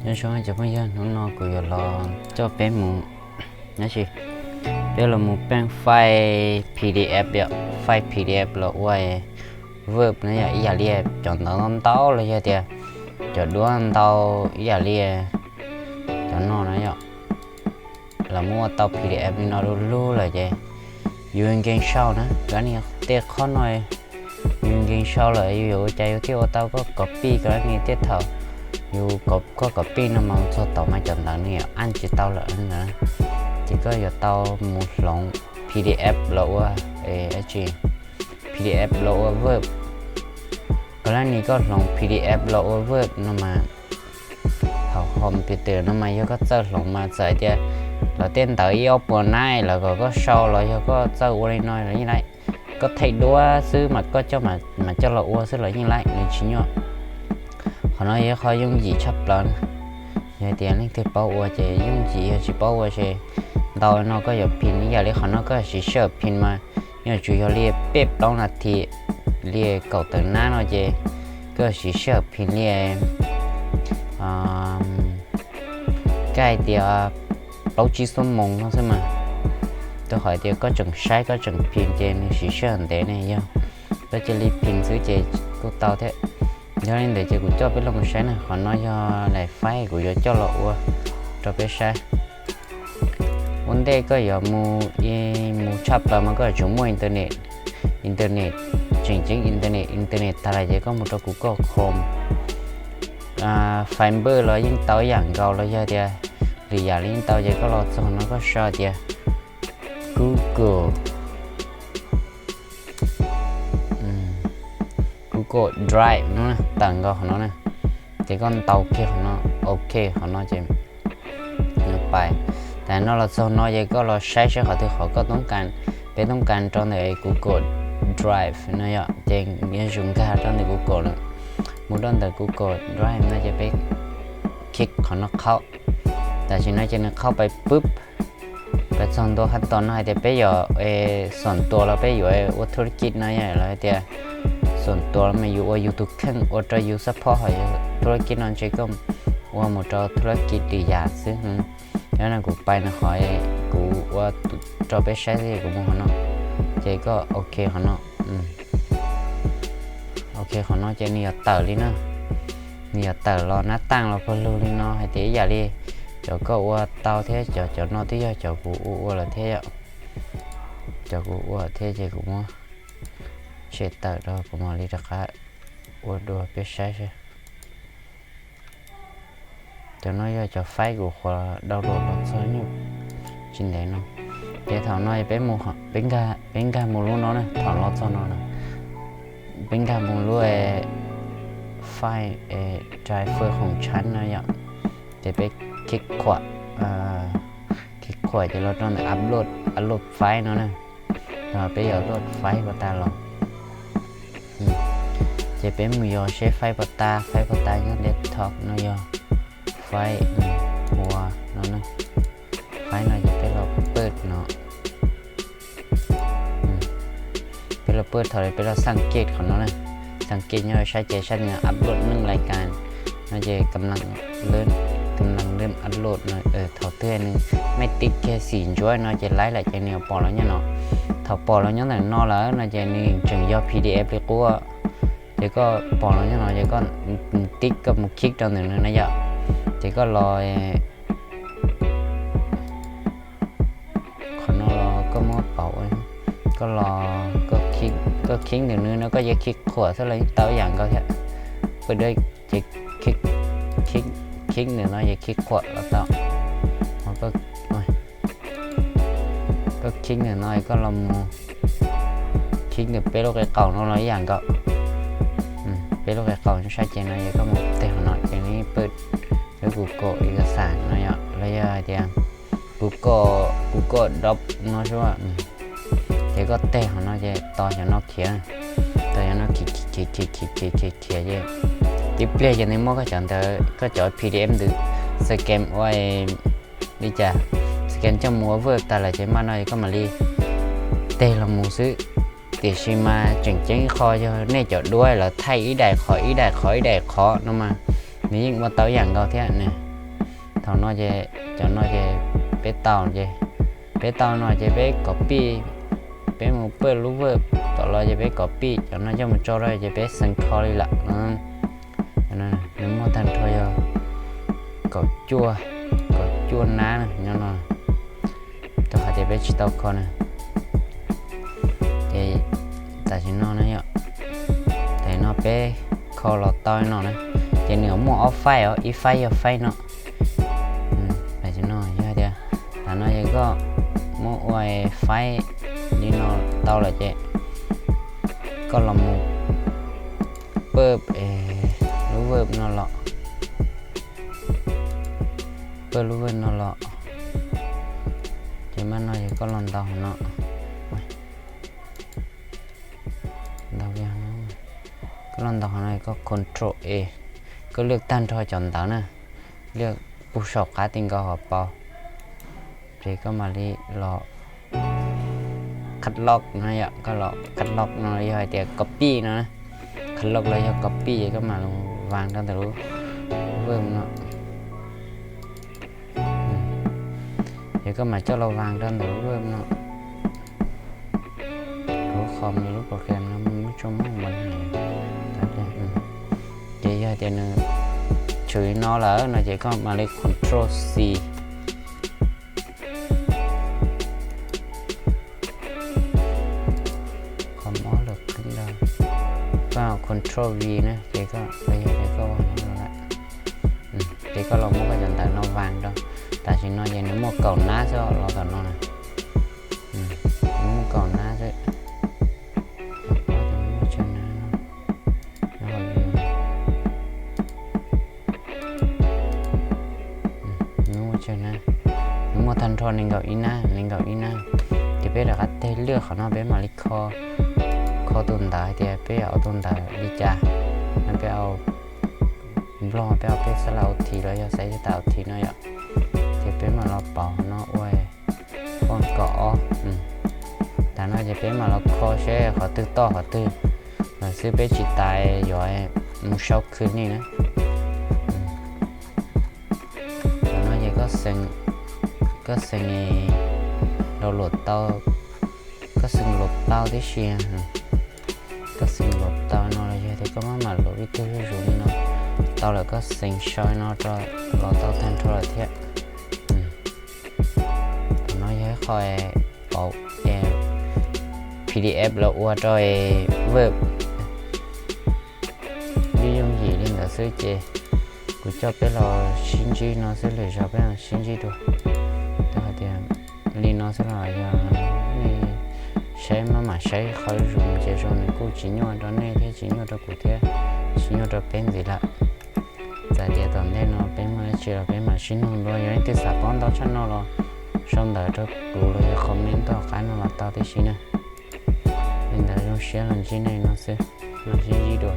Nyob zoo cov phooj ywg, hnub no kuv yuav los coj peb mus, tab sis peb los mus pheej faib P D F yom, faib P D F los ua Word na yom, ib yam li cov ntawv ntau ntau los yog tias cov duab ntau ib yam li cov no na yom. Lawv muab ua tau P D F li no du lug lawm ces yus nkees sau na, koj niag tej qhov no yus nkees sau lawm yus yuav ua cas yus thiaj ua tau koj copy, koj niag tej thaum yus koj copy no mas txog tom mas cov ntawv nws yuav an tsis tau lawm na. Ces koj yuav tau mus hloov P D F los ua, P D F los ua Word. Koj niag koj hloov P D F los ua Word no mas thaum hom pis twm no mas yog koj txawj hloov mas txawm hais tias lawv tej ntawv ib ob puas nab lawv kom koj sau los yog koj txawj ua li no los yeej laib. Koj thaij duab xwb mas koj coj mas coj los ua xwb los yeej laib, nws tsis nyuaj. Qhov no yog qhov yooj yim tshaj plaws na. Yog tias leej twg paub ua ces yooj yim, yog tsis paub ua ces ntau no koj yuav phim ib yam li qhov no koj siv sij hawm phim mas yuav tsum yog li peb plaub nas this li kaum tawm nab no ces koj siv sij hawm phim li kaj hais tias plaub tsib xuab moos no xwb mas. Rau qhov tias koj tseem saib koj tseem phim ces nws siv sij hawm ntev ne, yog koj cia li phim xwb ces kuj tau thiab. Yog li ntawd ces kuv coj peb los mus saib na, qhov no yog daim faib kuv yuav coj los ua rau peb saib. Ua ntej koj yuav mus, mus tshaj plaws mas koj yuav tsum muaj internet, internet, tseem ceeb internet, internet tag lawm ces koj mus rau Google Chrome, Fiverr los yeej tau ib yam nkaus los yog tias lwm yam los yeej tau, ces koj los txog no koj sau tias Google, Google Drive no na, tawm nkaus qhov no na, ces koj ntaus kiag qhov no, ok qhov no ces nws pais. Tam no los txog no ces koj los saib saib qhov twg qhov koj toob kas, peb toob kas rau ntawm Google Drive no yom, ces yuav tsum nkag rau ntawm Google lawm. Mus rau ntawm Google Drive no ces peb click qhov no qhaub. Tam sim no ces nws qhaub pais pub, pais txog ntua qhov tos no hais tias peb yuav xuam tuas los peb yuav ua thu la kij no yom, los hais tias xuam tuas los mas yus ua yus tus kheej ua rau yus support hauv yus thu la kij no ntshe koj ua mus rau thu la kij lwm yam xwb. Yog no kuv pais no qhov kuv ua rau peb saib xwb, kuv mus qhov no, ces koj ok qhov no. Ok qhov no ces nws yuav tawm li no, nws yuav tawm los nab taaj los pawg lug li no hais tias ib yam li cov koj ua tau thiab cov, cov no twb yog cov kuv ua ua lawm thiab yom. Cov kuv ua thiab ces kuv muab tshem tawm rau kuv mam li rov qab ua dua peb saib seb. Cov no yog cov faib kuv qhuav download los txog nyuj tsis ntev no. Ces thaum no peb mus, peb nkag mus lub no na, thaum los txog no na, peb nkag mus lub faib driver khoom tshab no yom. Ces peb click khuam, click khuam ces los rau ntawm upload, upload faib no na. Peb yuav upload faib pas tas los. Ces peb mus yos seb faib pas tas, faib pas tas nyob desktop no yog faib ua no na. Faib no ces peb los pwj no. Peb los pwj thaum peb los xaj kej qhov no na. Xaj kej nyob saib ces saib nws upload neej lais kas no ces kam lees, kam lees upload no. Thaum twg nws maj tib kiag xim ntsuav no ces laib lawm ces nws yuav pom los nyob no. Thaum pom los nyob ntawm no lawm no ces nws tseem yog P D F li qub. Ces koj pom los nyob no ces koj tib koj mus click rau ntawm no na yom. Ces koj los qhov no los koj muab pauv, koj los, koj click ntawm no no koj yuav click khuam xwb los yeej tau ib yam nkaus thiab. Pw dawb ces click ntawm no yuav click khuam los tau. Koj click ntawm no koj los mus click ntawm peb lub qe qaum no los ib yam nkaus. Peb lub qe qaum saib ces no yog koj mus teg qhov no ces nws pw lub Google ib kas xam no yom, los yog hais tias Google, Google Doc no xwb. Ces koj teg qhov no ces tos cov no khiav, tos cov no khiav khiav khiav khiav khiav khiav khiav ces tib pliag ces nws muab koj cov ntawd, koj cov P D F ntawd scan ua li cas, scan coj mus ua Word tas lawm ces maj no koj mam li teg los mus xwb. Tiam sis mas tseem ceeb qho yog nej cov duab lawv thaij ib daim qhov ib daim qhov ib daim qhov no mas nws yeej ua tau ib yam nkaus thiab ne. Cov no ces, cov no ces peb tau ces, peb tau no ces peb copy, peb mus paj lub verb tom los ces peb copy cov no coj mus tso rau ces peb xeem kho li lawm no. Nws muaj tag nrho yog kaum cuaj, kaum cuaj nab nyob no, rau qhov tias peb tsis tau kho na. Ces tam sim no na yom, tam sim no peb kho los tau no na, ces nws muaj ob file os, ib file yog file no. Tam sim no yog tias, tam no ces koj muab ua file li no tau lawm ces koj los mus paj lub verb no los, paj lub verb no los, ces mas no ces koj los ntaus no, koj los ntaus no koj control A, koj liaj tag nrho cov ntawv na, liaj puag saum qab ti nkaus hauv paus, ces koj mam li los cut lock no yom, koj los cut lock no yog hais tias copy no, cut lock los yog copy ces koj mam los vas rau ntawm lub verb no. Ces koj mam coj los vas rau ntawm lub verb no. Lub qhov lub program no muaj tsuj muaj npam, ces yog tias nws tshwm li no lawm no ces koj mam li control C, qhov mob lawm, koj control V na ces koj, yog tias koj ua no lawm, ces koj los muab koj cov ntawv no vas rau. Tam sim no ces nws muaj kaum nab xwb los tom no na, nws muaj kaum nab xwb. Nws muaj tag nrho nees nkaum ib nab, nees nkaum ib nab. Ces peb rov qab teg lwj qhov no peb mam li kho, kho tus ntawv hais tias peb yuav ua tus ntawv li cas no, peb ua Nplog peb ua peb xab laj ua thi los yog xab tas ua thi no yom. Ces peb mam los pauv no ua font kaum ob. Tam no ces peb mam los kho seb qhov twg toj qhov twg lawm xwb, peb tsis tas yuav mus sau khwv li na. Tam no ces koj xeem, koj xeem download tau, koj xeem load tau tib si, koj xeem load tau no los yog tias koj maj mam load ib tug zuj zus li no tau lawm koj xeem sau no rau los tau tag nrho lawm thiab. Thaum no yog ib qho pauv PDF los ua rau Word, yooj yooj yim li ntawd xwb ces kuv coj peb los sib ntsib no xwb, lwm zaus peb los sib ntsib dua. Rau qhov tias li no xwb los yog nej saib maj mam saib qhov zuj zus ces zoo nws kuj tsis nyuaj rau nej thiab tsis nyuaj rau kuv thiab, tsis nyuaj rau peb ntxiv lawm. Txawm tias tom ntej no peb muaj dab tsi los peb mam sib nug dua, yog leej twg xav paub ntau tshaj no los sau ntawv rau kuv los yog comment tom qab no los tau tib si na. Li ntawd zoo siab los ntsib nej no xwb, los sib ntsib dua.